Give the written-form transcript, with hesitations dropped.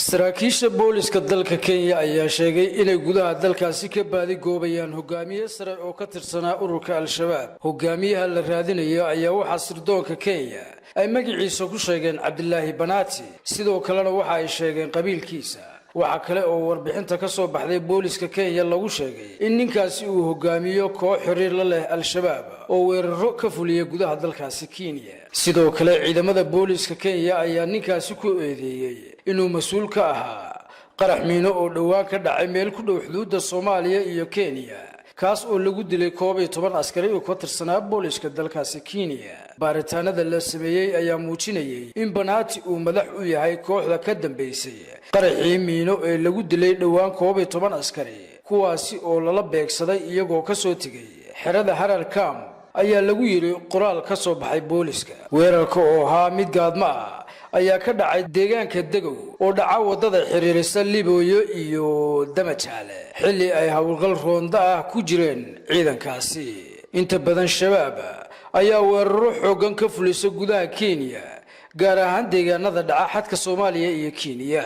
Saraakiisha booliska dalka Kenya ayaa sheegay inay gudaha dalkaasi ka baadigoobayaan hogaamiye sare oo ka tirsanaa ururka Al-Shabaab. Hogaamiyaha la raadinayo ayaa waxaa sirdoonka Kenya ay magaciisa ku sheegeen Cabdilaahi Banaati. Sidoo kalena waxa ay sheegeen qabiilkiisa. Waxaa kale oo warbixinta ka soo baxday booliska Kenya lagu sheegay in ninkaasi uu hogaamiyo koox xiriir la leh Al-Shabaab oo weeraro ka fuliya gudaha dalkaasi Kenya. Sidoo kale, ciidamada booliska Kenya ayaa ninkaasi ku eedeeyey inuu mas-uul ka ahaa qarax miino oo dhowaan ka dhacay meel ku dhow xuduudda Soomaaliya iyo Kenya, kaas oo lagu dilay 11 askari oo ka tirsanaa booliska dalkaasi Kenya. Baaritaanada la sameeyey ayaa muujinayay in Banaati uu madax u yahay kooxda ka dambeysay qaraxii miino ee lagu dilay dhowaan 11 askari, kuwaasi oo lala beegsaday iyagoo ka soo tegay xerada Harar Camp, ayaa lagu yidhi qoraal ka soo baxay booliska. Weerarka oo ahaa mid gaadmo ah ayaa ka dhacay deegaanka Degow oo dhaca waddada xiriirisa Libooyo iyo Damajaale, xilli ay howlgal roonda ah ku jireen ciidankaasi. Inta badan Shabaab ayaa weeraro xooggan ka fulisa gudaha Kenya, gaar ahaan deegaanada dhaca xadka Soomaaliya iyo Kenya.